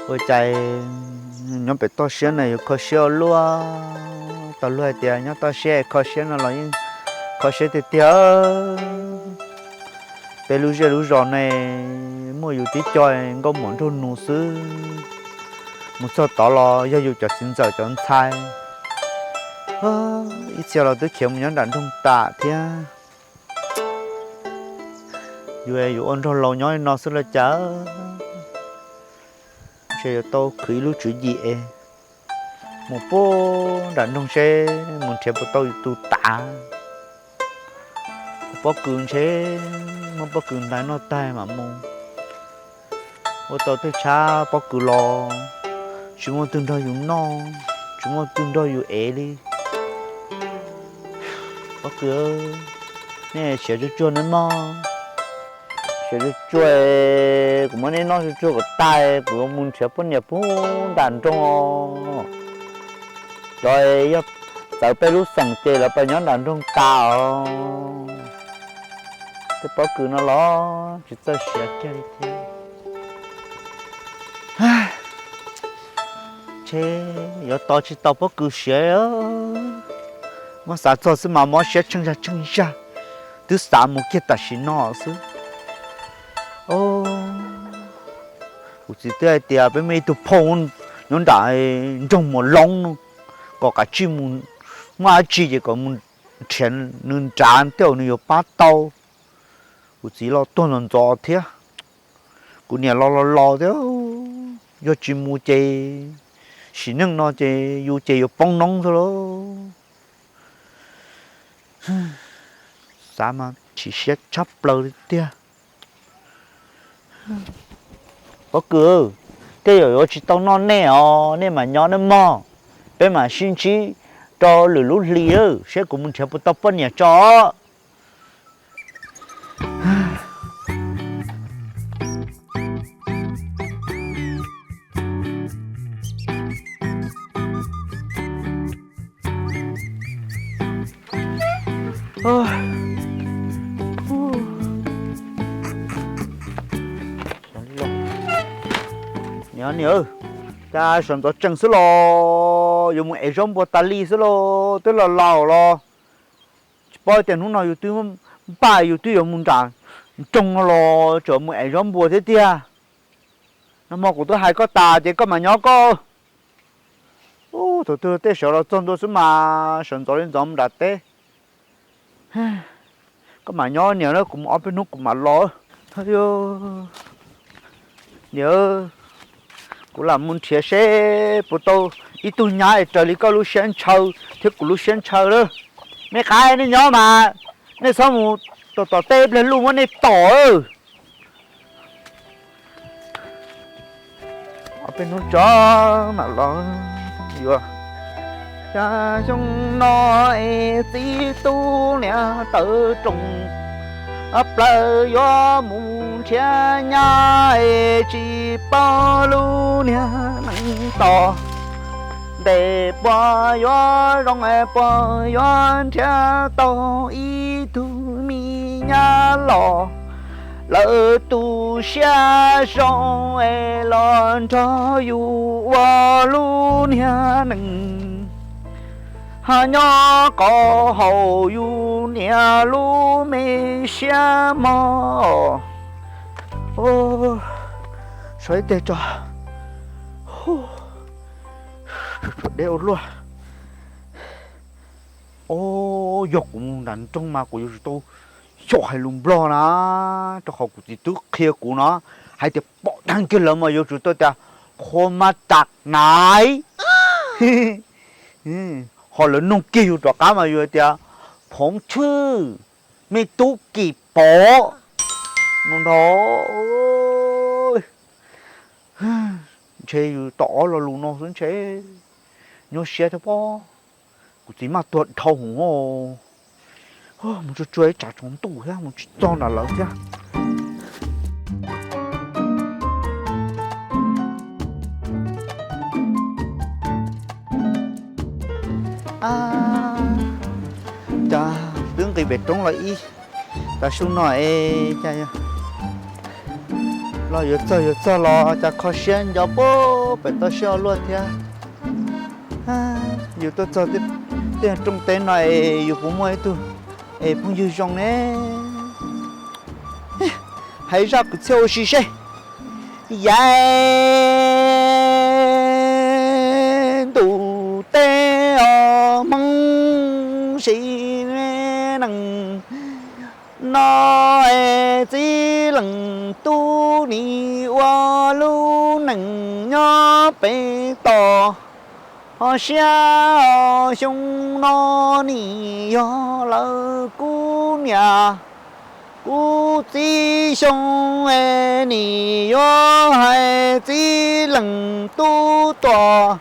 Ua cas nyob pem toj siab no yuav kho siab ua luaj, tau luag hais tias nyob toj siab kho siab no los yeej kho siab tiag tiag. Peb lub zej lub zos ne muaj yus tib co nkauj muam nraug nus xwb, mus txog tod los yog yus cov txiv ntxawm cov ntxhais. Ib txhia los twb khiav mus nyob nram nroog tas thiab. Yus, yus ua nraug laus nyob li no xwb los cas, ntshe yuav tau khwv ib lub tswv yim es mus puag nram nroog seb mus nrhiav puas tau tus tav. Pob kws ntshe muab pob kws ntaiv noj tag mam mus ua tau tej tshab pob kws los tsis muaj twg nrog yus noj, tsis muaj twg nrog yus ev li. Pob kws, nej siav tsuag tsuag nawb mog. Siav tsuag tsuag, kuv muab nej noj tsuag tsuag kom tag, kuv yuav mus nrhiav poj niam puag nram nroog. Cov yog txawv peb lub xeem ces lawv pab nyob nram nroog tas os. Tej pob kws no los tsis txawj siav kiag li thiab. Ntshe yuav tos tsis tau pob kws siav. Muab xav txog xwb mas mob siab tsheej zag tsheej zag, twb xav mus kiag tam sim no xwb. Kuv txiv twb hais tias peb muaj ib tug phauj nyob nram nroog Muas Loob no, kom kav tsij mus, muaj dab tsi ces kom mus nrhiav nws nrad tej zaum nws yuav pab tau. Kuv txiv los tuag ntxov ntxov thiab, kuv niam los los los thiab, yog tsis mus ces sim neej no ces yus ces yuav poob noob xwb lauj. Xav mas chim siab tshaj plaws li tiag. Pob kws, tej zaum yuav tsis tau noj nej os, nej mam nyob nawb mog. Peb mam sib ntsib rau lwm lub hli seb kuv mus nrhiav puas tau poj niam tso. Niam, niam, cas sawv ntxov tsees xwb los yuav mus ev zaub npua tas li xwb los twb los laus los. Tsis paub tias hnub no yus twb npaj yus twb yuav mus nram nroog no los tseem mus ev zaub npua thiab tiag. Nag hmo kuv twb hais koj tas ces koj mam nyob koj. Ub, thaum twg tej sawv los txog ntua xwb mas sawv ntxov li ntxov mus nram teb. Koj mam nyob niam, kuv mus ob peb hnub kuv mam los. Niam, kuv lam mus nrhiav seb puas tau ib tug nyab es raws li koj lub siab ntshaw thiab kuv lub siab ntshaw lawm. Me qaib, nej nyob mas, nej txhob mus tom tom teb, pliag luj muab nej tom. Ob peb hnub tso mam los. Yuav xya xyoo no es txiv tub niag tawv roos, plaws yuav mus nrhiav nyab es tsis paub lub niag neej tos. Ntes puas yuav zoo, puas yuav nrhiav tau ib tug me nyab los, lawv tu siab zoo es los nrog yus ua lub niag neej, ho nyob qhov haus yus niam lub me siab mog. Sawv ib teg tso. Tshuav deb ua luaj. Os, yog kuv mus nram nroog mas kuv yuav tsum tau xyaum hais lus Nplog na, rau qhov kuv txiv twb qhia kuv no, hais tias pom dab kiag lawv mas yuav tsum tau tias โคมาจากไหน. Ho lawv nug kiag yus rov qab mas yus tias ผมชื่อ ไม่รู้กี่ปอ. No ntag. Ntshe yus tau ob lo lus no xwb ntshe nyuaj siab thiab pob. Kuv txiv maj tuag dhau hwv. Mus tsuag tsuag ib tsam tsaus ntuj thiab mus tsis txog nram lawv thiab. Cas twb nqis pem roob los ib tag su no es cas yog Los yuav txog yuav txog los cas kho siab nco puag pem toj siab ua luaj thiab. Yus tuaj txog tej rooj teb no es yus puas muaj ib tug es phooj ywg zoo ne? Hais zaj kwv txhiaj ua si seb. Yav ntuj teb os Hmoob sim neej no es txiv leej tub nim ua lub neej nyob pem toj. Ho siab xyoo no nim yog lawv kuv niam kuv txiv xyoo es nim yuav hais txiv leej tub tuaj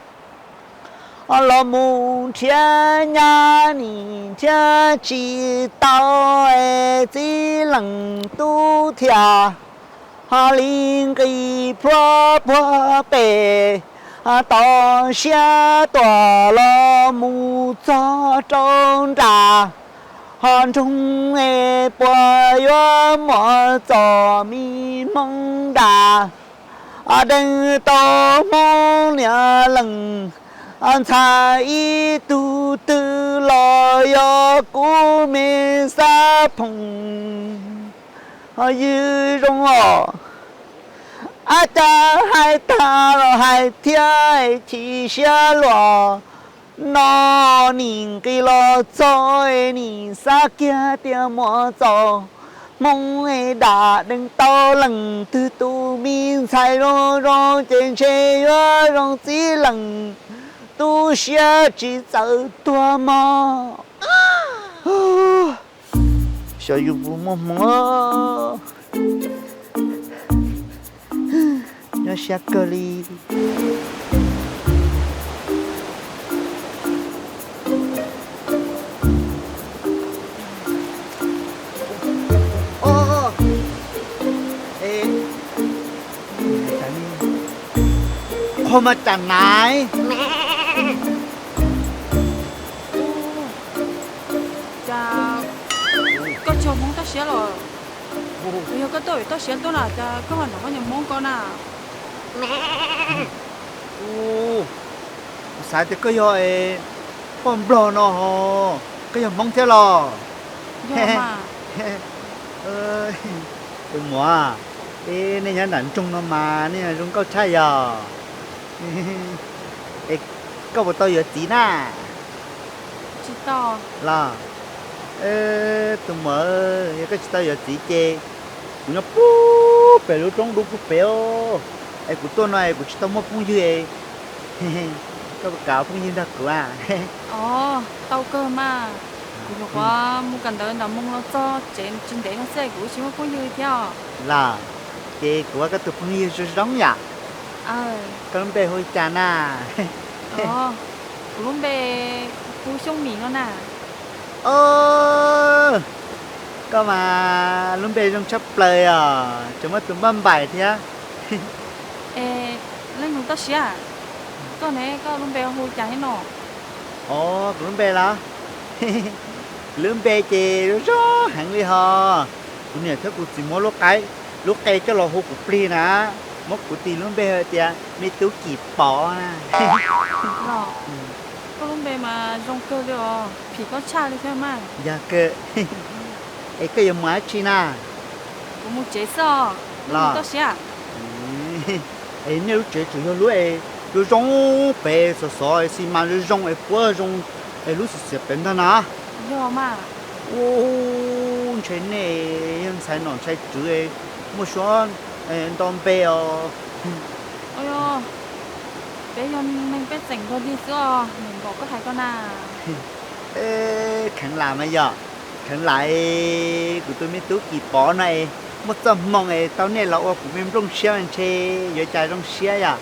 los mus nrhiav nyab nim nrhiav tsis tau es txiv leej tub thiaj ho li nqis plhuav puag pem toj siab tuaj los mus txog rau nram ho nroog es puas yuav muaj txoj me hmoov dam deev tau Hmoob niam leej ntxhais ib tug twg los yog kuv me xab phooj ywg zoo os. Ab, cas hais tag los hais thiab chim siab luaj no, nim nqis los txog nim xav kiag tias muaj txoj hmoov dam deev tau leej twg tus me ntxhais zoo zoo ces ntshe yuav zoo txiv leej tub siab tsis txawj tuag mog. Xyov yus puas muaj hmoov. Nyob siab kawg li. Qhov mas cas naiv. Cas koj tsis hmoov toj siab los? Yog koj tuaj vim toj siab tuaj na, cas koj ho nrog koj niag hmoov ko na? Kuv xav tias koj yog poj nplog no ho, koj yog hmoob thiab los? Tus muam, nej nyob nram nroog no mas nej zoo nkauj tshaj yog. Es koj puas tau yuav txiv na? Los, tus muam, yog koj tsis tau yuav txiv ces kuv nyob puag pem lub roob dub puag pem, es kuv tuaj no es kuv tsis tau muaj phooj ywg. Koj puas kam ua phooj ywg nrog kuv a? Tau kawg mas, kuv nyuam qhuav mus kawm ntawv nram moo los txog tsev tsis ntev no xwb kuv tsis muaj phooj ywg thiab os. Los, ces kuv ua koj tus phooj ywg zoo zoo yom. Koj lub npe hu li cas na? Kuv lub npe hu Xyooj Mim no na. Os, koj mas lub npe zoo tshaj plaws os, tseem muaj tus npaj npaim thiab. Es leej nus toj siab, koj ne, koj lub npe hu cas thiab no? Os, kuv lub npe los? Kuv lub npe ces zoo zoo heev li ho. Kuv niam thiab kuv txiv muab lub qe, lub qe coj los hu kuv plig na, muab kuv tis lub npe hais tias me tub Kim Pov na. Los, koj lub npe mas zoo kawg li os, phim koj tshaj li thiab mas. Yog kawg. Es koj yuav mus dab tsi na? Kuv mus tsev xwb os. Los, toj siab. Es nej lub tsev tseem yog lub es zoo zoo pem xov xov xi mas zoo zoo es puab zoo es lub xiav xiav pem ntag na. Yog mas. Ub, ntshe nej yog ntxhais nom ntxhais tswv, muaj suab nto npe os. Peb yog neeg pej xeem luag dig xwb os, npaum koj hais ko na. Kheev lam mas yog, kheev lam es kuv tus me tub Kim Pov no es muaj txoj hmoo es tau nej los ua kuv me nplooj siab mas ntshe yuav cas zoo siab yom.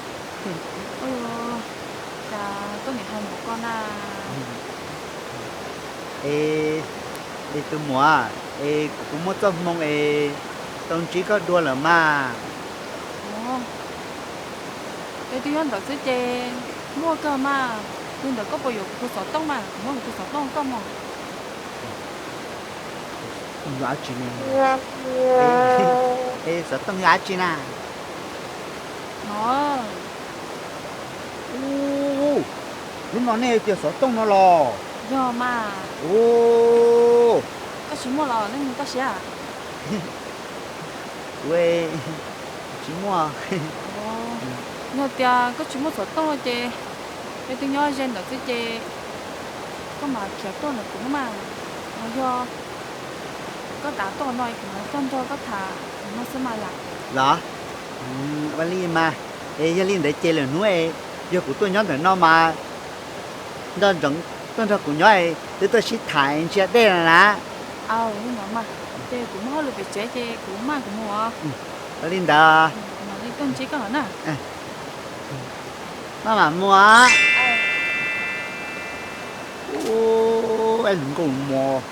Cas koj niam hais npaum ko na. Es, es tus muam, es kuv kuv muaj txoj hmoo es tau ntsib koj dua lawm mas. Es twb nyob ntawd xwb ces muaj kawg mas. Yog ntawd koj puas yuav kuv tus xov tooj mas, kuv muab kuv tus xov tooj koj mog. Yuav dab tsi ne? Es xov tooj yog dab tsi na? Ub, hnub no nej tias xov tooj no los? Yog mas. Ub, koj tsis muaj los nej mus toj siab? Kuv tsis muaj. Yog tias koj tsis muaj xov tooj no ces peb twb nyob ze ntawd xwb ces koj mam khiav tuaj ntawm kuv no mas. Yog koj dav tuaj no kuv mam coj nrog koj tham no xwb mas yom. Los, ua li mas, es yog li ntawd ces lwm hnub yog kuv tuaj nyob ntawm no mas nco ntsoov tuaj nrog kuv nyob, twb tuaj sib tham ntsia dej no na. Aw, li no mas, ces kuv muaj hauj lwm pem tsev ces kuv maj kuv mus os. Ua li ntawd, mam li tuaj ntsib koj na. Maj mam mus. Ub, lub nkauj mos,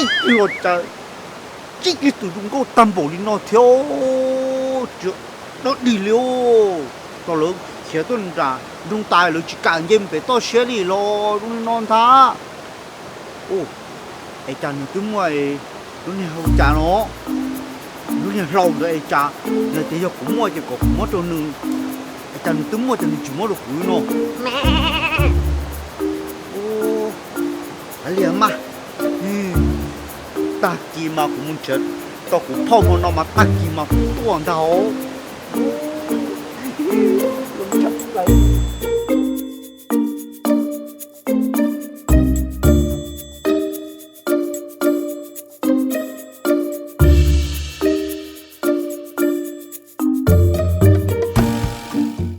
ib pliag cas txij kiag tus zoo nkauj tag npaum li no thiab, tsis dawb dig li os. Thaum lawv khiav tuaj nram nroog tas lawv tsis kam nce mus pem toj siab li los zoo li no ntag. Ub, es cas nws twb muaj lub niag hau cas no, lub niag hlau ntawd es cas nws tias yog kuv muaj ces kom kuv muab rau nws, es cas nws twb muaj ces nws tsis muab rau kuv no. Ub, kav liam mas, tag kis mas kuv mus nrhiav tau kuv phauj hmo no mas tag kis mas kuv tuaj ntag.